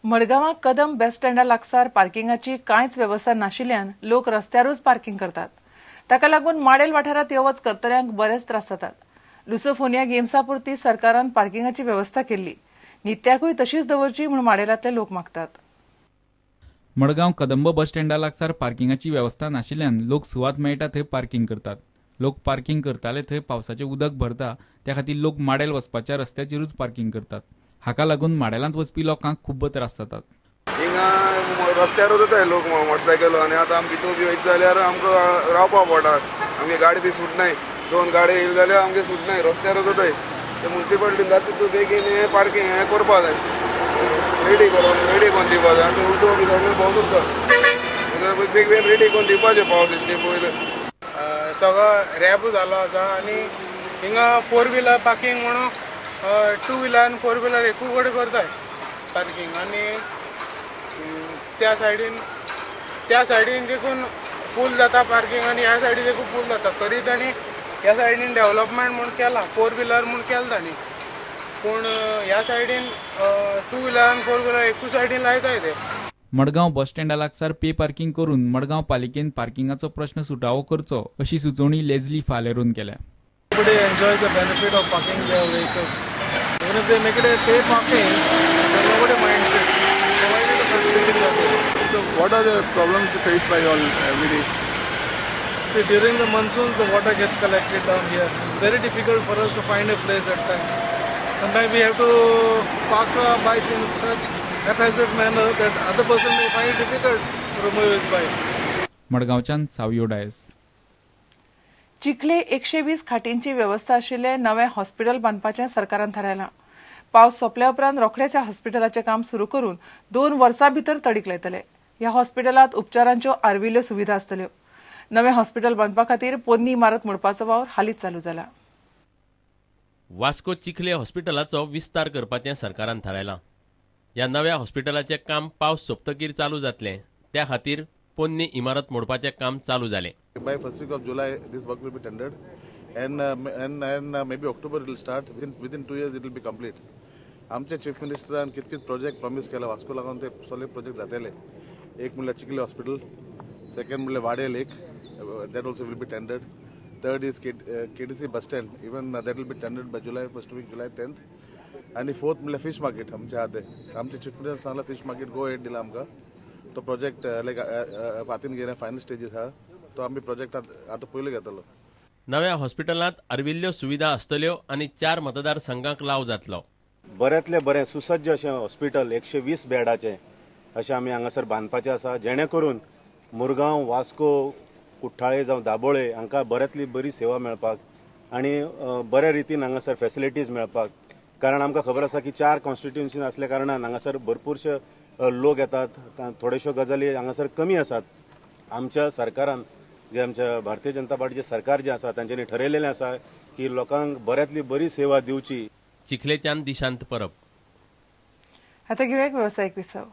मडगांवां कदम बस स्टँडा लागसार पार्किंगाची कांयच वेवस्था नाशिल्ल्यान लोक रस्त्यारूच पार्किंग करतात. ताका लागून माडेल वाठारांत यो वच करतल्यांक बरेच त्रास जातात. लुसोफोनिया गेम्सा पुरती सरकारान पार्किंगाची वेवस्था केल्ली, नित्याकूय तशीच दवरची म्हूण माडेलांतले लोक मागतात. मडगांव कदंब बस स्टँडा लागसार पार्किंगाची वेवस्था नाशिल्ल्यान लोक सुवात मेळटा थंय पार्किंग करतात. लोक पार्किंग करताले थंय पावसाचें उदक भरता, त्या खातीर लोक माडेल वचपाच्या रस्त्याचेरूच पार्किंग करतात. हाका लागून माडेलांत वचपी लोकांक खूब त्रास जातात. हिंगा रस्त्यारूच वताय लोक मोटरसायकल, आनी आतां आमकां इतू बी वयता जाल्यार आमकां रावपा पडटा. आमगे गाडी बी सुटनाय, दोन गाडी येयली जाल्यार आमगे सुटनाय, रस्त्यारूच वताय. ते मुन्सिपालिटीन जाता तितू बेगीन हें पार्किंग हें करपा जाय, रेडी करून रेडी करून दिवपा जाय. आनी उदक बी सगळें भोंवत उरता, बेग बेगीन रेडी करून दिवपाचें. पावस दिसली पयलीं सगळो रॅप जालो आसा आनी हिंगा फोर व्हिलर पार्किंग म्हणून टू व्हिलर आनी फोर व्हिलर एकूच कडेन करताय पार्किंग. आनी त्या सायडीन देखून फूल जाता पार्किंग आनी ह्या सायडीन देखून फूल जाता. तरी तांणी ह्या सायडीन डेवलपमेंट म्हूण केलां, फोर व्हिलर म्हूण केलां तांणी, पूण ह्या सायडीन टू व्हिलर आनी फोर व्हिलर एकूच सायडीन लायताय ते. मडगांव बस स्टँडा लागसार पे पार्किंग करून मडगांव पालिकेन पार्किंगाचो प्रश्न सुटावो करचो अशी सुचोवणी लेजली फालेरून केल्या. Everybody enjoys the benefit of parking their vehicles. Even if they make it a pay parking, then nobody minds it. Provided the facilities are there. So what are the problems faced by all every day? See, during the monsoons, the water gets collected down here. It's very difficult for us to find a place at times. Sometimes we have to park our bikes in such haphazard manner that other person may find it difficult to remove his bike. मडगांवच्यान Savio Dias. Chikhli 120 खाटींची वेवस्था आशिल्लें नवें hospital बांदपाचें सरकारान थारायलां. पावस सोंपल्या उपरांत रोखडेच ह्या हॉस्पिटलाचें काम सुरू करून 2 वर्सां भितर तडीक लायतले. ह्या हॉस्पिटलांत उपचारांच्यो आर्विल्ल्यो सुविधा आसतल्यो. नवें हॉस्पिटल बांदपा खातीर पोन्नी इमारत मोडपाचो वावर हालींच चालू जाला. वास्को चिखले हॉस्पिटलाचो विस्तार करपाचें सरकारान थारायलां. ह्या नव्या हॉस्पिटलाचें काम पावस सोंपतकीर चालू जातलें, त्या खातीर पोन्नी इमारत मोडपाचें काम चालू जालें. By first week of July, this work will be tendered, and maybe October it will start. Within 2 years it will be complete. आमचे चीफ मिनिस्टरान कितके प्रोजेक्ट प्रॉमिस केला वास्को लागून ते सगळे प्रोजेक्ट जातले. एक म्हणल्यार चिखले हॉस्पिटल, सेकंड म्हणल्यार Wade lake, that also will be tendered. Third is KDC bus stand, even that will be tendered by July first week, July 10th. आनी फोर्थ म्हणल्यार फिश मार्केट आमचे आहा ते. आमचे चीफ मिनिस्टर सांगला फिश मार्केट गो head दिला आमकां. तो प्रोजेक्ट लायक हातीन घेयला, फायनल स्टेजीस आहा. तो आमी प्रोजेक्ट आतां पयलो घेतलो. नव्या हॉस्पिटलांत आर्विल्ल्यो सुविधा आसतल्यो आनी 4 मतदारसंघांक लाव जातलो. बऱ्यांतलें बरें सुसज्ज अशें हॉस्पिटल 120 बेडाचें अशें आमी हांगासर बांदपाचें आसा, जेणे करून मुरगांव, वास्को, कुठ्ठाळे जावं दाबोळे हांकां बऱ्यांतली बरी सेवा मेळपाक आनी बऱ्या रितीन हांगासर फेसिलिटीज मेळपाक. कारण आमकां खबर आसा की 4 कॉन्स्टिट्युएन्सी आसल्या कारणान हांगासर भरपूरशे लोक येतात, थोड्योश्यो गजाली हांगासर कमी आसात. आमच्या सरकारान जे आमच्या भारतीय जनता पार्टीचे सरकार जे आसा तांच्यांनी ठरयलेलें आसा की लोकांक बऱ्यांतली बरी सेवा दिवची. चिखलेच्यान दिशांत परब. आता घेऊया एक व्यावसायिक विसव.